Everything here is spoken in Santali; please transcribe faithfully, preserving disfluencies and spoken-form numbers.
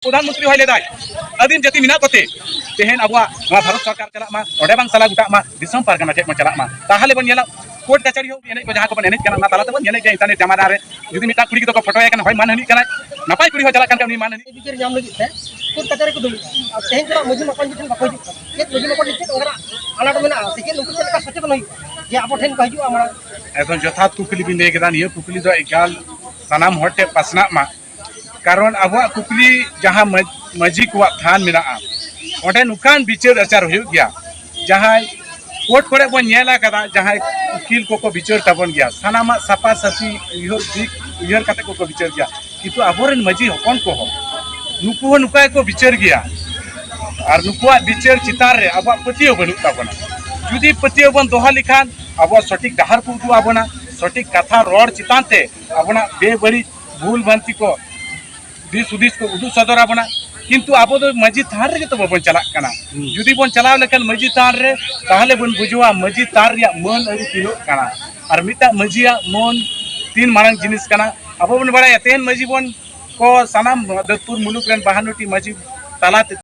ᱯᱨᱚᱫᱷᱟᱱ ᱢᱚᱱᱛᱨᱤ ᱦᱚᱸᱭ ᱞᱟᱹᱭᱫᱟᱭ, ᱟᱹᱫᱤᱢ ᱡᱟᱹᱛᱤ ᱢᱮᱱᱟᱜ ᱠᱚᱛᱮ ᱛᱮᱦᱮᱧ ᱟᱵᱚᱣᱟᱜ ᱱᱚᱣᱟ ᱵᱷᱟᱨᱚᱛ ᱥᱚᱨᱠᱟᱨ ᱪᱟᱞᱟᱜ ᱢᱟ, ᱚᱸᱰᱮ ᱵᱟᱝ ᱥᱟᱞᱟ ᱜᱚᱴᱟᱜ ᱢᱟ, ᱫᱤᱥᱚᱢ ᱯᱟᱨᱜᱟᱱᱟ ᱴᱷᱮᱱ ᱵᱚᱱ ᱪᱟᱞᱟᱜ ᱢᱟ᱾ ᱛᱟᱦᱚᱞᱮ ᱵᱚᱱ ᱧᱮᱞᱟ ᱠᱳᱨᱴ ᱠᱟᱪᱷᱟᱨᱤ ᱦᱚᱸ ᱮᱱᱮᱡ ᱠᱚ ᱡᱟᱦᱟᱸ ᱠᱚᱵᱚᱱ ᱮᱱᱮᱡ ᱠᱟᱱᱟ, ᱚᱱᱟ ᱛᱟᱞᱟ ᱛᱮᱵᱚᱱ ᱧᱮᱞᱮᱫ ᱜᱮᱭᱟ᱾ ᱤᱱᱴᱟᱨᱱᱮᱴ ᱡᱟᱢᱟᱱᱟ ᱨᱮ ᱡᱩᱫᱤ ᱢᱤᱫᱴᱟᱝ ᱠᱩᱲᱤ ᱜᱤᱫᱽᱨᱟᱹ ᱠᱚ ᱯᱷᱳᱴᱳᱭᱮ ᱠᱟᱱᱟ, ᱦᱚᱭ ᱢᱟᱱᱦᱟᱹᱱᱤᱜ ᱠᱟᱱᱟᱭ, ᱱᱟᱯᱟᱭ ᱠᱩᱲᱤ ᱦᱚᱸ ᱪᱟᱞᱟᱜ ᱠᱟᱱ ᱠᱷᱟᱱ ᱩᱱᱤ ᱢᱟᱱᱦᱟᱹᱱᱤ ᱵᱤᱪᱟᱹᱨ ᱧᱟᱢ ᱞᱟᱹᱜᱤᱫ ᱛᱮ ᱠᱳᱨᱴ ᱠᱟᱪᱷᱟᱨᱤ ᱠᱚ ᱫᱟᱹᱲ ᱮᱫᱟ᱾ ᱟᱨ ᱛᱮᱦᱮᱧ ᱪᱮᱫᱟᱜ ᱢᱟᱹᱡᱷᱤ ᱢᱟᱯᱟᱧ ᱴᱷᱮᱱ ᱵᱟᱠᱚ ᱦᱤᱡᱩᱜ ᱠᱟᱱᱟ? ᱪᱮᱫ ᱢᱟᱹᱡᱷᱤ ᱢᱟᱯᱟᱧ ᱪᱮᱫ ᱚᱱᱠᱟᱱᱟᱜ ᱟᱱᱟᱴ ᱢᱮᱱᱟᱜᱼᱟ? ᱥᱮ ᱪᱮᱫ ᱩᱱᱠᱩ ᱪᱮᱫ ᱞᱮᱠᱟ ᱥᱚᱪᱮᱛᱚᱱ ᱦᱩᱭᱩᱜᱼᱟ ᱡᱮ ᱟᱵᱚ ᱴᱷᱮᱱ ᱠᱚ ᱦᱤᱡᱩᱜᱼᱟ ᱢᱟᱲᱟᱝ? ᱮᱠᱫᱚᱢ ᱡᱚᱛᱷᱟᱛ ᱠᱩᱠᱞᱤ ᱵᱤᱱ ᱞᱟᱹᱭ ᱠᱮᱫᱟ᱾ ᱱᱤᱭᱟᱹ ᱠᱩᱠᱞᱤ ᱫᱚ ᱮᱠᱟᱞ ᱥᱟᱱᱟᱢ ᱦᱚᱲ ᱴᱷᱮᱱ ᱯᱟᱥᱱᱟᱜ ᱢᱟ, ᱠᱟᱨᱚᱱ ᱟᱵᱚᱣᱟᱜ ᱠᱩᱠᱞᱤ ᱡᱟᱦᱟᱸ ᱢᱟᱹᱡ-, ᱢᱟᱹᱡᱷᱤ ᱠᱚᱣᱟᱜ ᱛᱷᱟᱱ ᱢᱮᱱᱟᱜᱼᱟ, ᱚᱸᱰᱮ ᱱᱚᱝᱠᱟᱱ ᱵᱤᱪᱟᱹᱨ ᱟᱪᱟᱨ ᱦᱩᱭᱩᱜ ᱜᱮᱭᱟ, ᱡᱟᱦᱟᱸᱭ ᱠᱳᱨᱴ ᱠᱚᱨᱮ ᱵᱚᱱ ᱧᱮᱞ ᱟᱠᱟᱫᱟ, ᱡᱟᱦᱟᱸᱭ ᱩᱠᱤᱞ ᱠᱚᱠᱚ ᱵᱤᱪᱟᱹᱨ ᱛᱟᱵᱚᱱ ᱜᱮᱭᱟ, ᱥᱟᱱᱟᱢᱟᱜ ᱥᱟᱯᱷᱟ ᱥᱟᱹᱯᱷᱤ ᱩᱭᱦᱟᱹᱨ ᱫᱤᱠ ᱩᱭᱦᱟᱹᱨ ᱠᱟᱛᱮ ᱠᱚᱠᱚ ᱵᱤᱪᱟᱹᱨ ᱜᱮᱭᱟ᱾ ᱠᱤᱱᱛᱩ ᱟᱵᱚᱨᱮᱱ ᱢᱟᱹᱡᱷᱤ ᱦᱚᱯᱚᱱ ᱠᱚᱦᱚᱸ, ᱱᱩᱠᱩ ᱦᱚᱸ ᱱᱚᱝᱠᱟ ᱜᱮᱠᱚ ᱵᱤᱪᱟᱹᱨ ᱜᱮᱭᱟ᱾ ᱟᱨ ᱱᱩᱠᱩᱣᱟᱜ ᱵᱤᱪᱟᱹᱨ ᱪᱮᱛᱟᱱ ᱨᱮ ᱟᱵᱚᱣᱟᱜ ᱯᱟᱹᱛᱭᱟᱹᱣ ᱵᱟᱹᱱᱩᱜ ᱛᱟᱵᱚᱱᱟ᱾ ᱡᱩᱫᱤ ᱯᱟᱹᱛᱭᱟᱹᱣ ᱵᱚᱱ ᱫᱚᱦᱚ ᱞᱮᱠᱷᱟᱱ, ᱟᱵᱚᱣᱟᱜ ᱥᱚᱴᱷᱤᱠ ᱰᱟᱦᱟᱨ ᱠᱚ ᱩᱫᱩᱜ ᱟᱵᱚᱱᱟ, ᱥᱚᱴᱷᱤᱠ ᱠᱟᱛᱷᱟ ᱨᱚᱲ ᱪᱮᱛᱟᱱ ᱛᱮ ᱟᱵᱚᱱᱟᱜ ᱵᱮᱵᱟᱹᱲᱤᱡ ᱵᱷᱩᱞ ᱵᱷᱨᱟᱱᱛᱤ ᱠᱚ, ᱫᱤᱥ ᱦᱩᱫᱤᱥ ᱠᱚ ᱩᱫᱩᱜ ᱥᱚᱫᱚᱨ ᱟᱵᱚᱱᱟ᱾ ᱠᱤᱱᱛᱩ ᱟᱵᱚ ᱫᱚ ᱢᱟᱹᱡᱷᱤ ᱛᱷᱟᱱ ᱨᱮᱜᱮ ᱛᱚ ᱵᱟᱵᱚᱱ ᱪᱟᱞᱟᱜ ᱠᱟᱱᱟ᱾ ᱦᱩᱸ᱾ ᱡᱩᱫᱤ ᱵᱚᱱ ᱪᱟᱞᱟᱣ ᱞᱮᱠᱷᱟᱱ ᱢᱟᱹᱡᱷᱤ ᱛᱷᱟᱱ ᱨᱮ, ᱛᱟᱦᱚᱞᱮ ᱵᱚᱱ ᱵᱩᱡᱷᱟᱹᱣᱟ ᱢᱟᱹᱡᱷᱤ ᱛᱷᱟᱱ ᱨᱮᱭᱟᱜ ᱢᱟᱹᱱ ᱟᱹᱨᱤ ᱛᱤᱱᱟᱹᱜ ᱠᱟᱱᱟ᱾ ᱟᱨ ᱢᱤᱫᱴᱟᱝ ᱢᱟᱹᱡᱷᱤᱭᱟᱜ ᱢᱟᱹᱱ ᱛᱤᱱ ᱢᱟᱨᱟᱝ ᱡᱤᱱᱤᱥ ᱠᱟᱱᱟ, ᱟᱵᱚ ᱵᱚᱱ ᱵᱟᱲᱟᱭᱟ᱾ ᱛᱮᱦᱮᱧ ᱢᱟᱹᱡᱷᱤ ᱵᱚᱱ ᱠᱚ ᱥᱟᱱᱟᱢ ᱫᱟᱹᱛᱯᱩᱨ ᱢᱩᱞᱩᱠ ᱨᱮᱱ ᱵᱟᱦᱟᱱᱱᱚ ᱴᱤ ᱢᱟᱹᱡᱷᱤ ᱛᱟᱞᱟᱛᱮ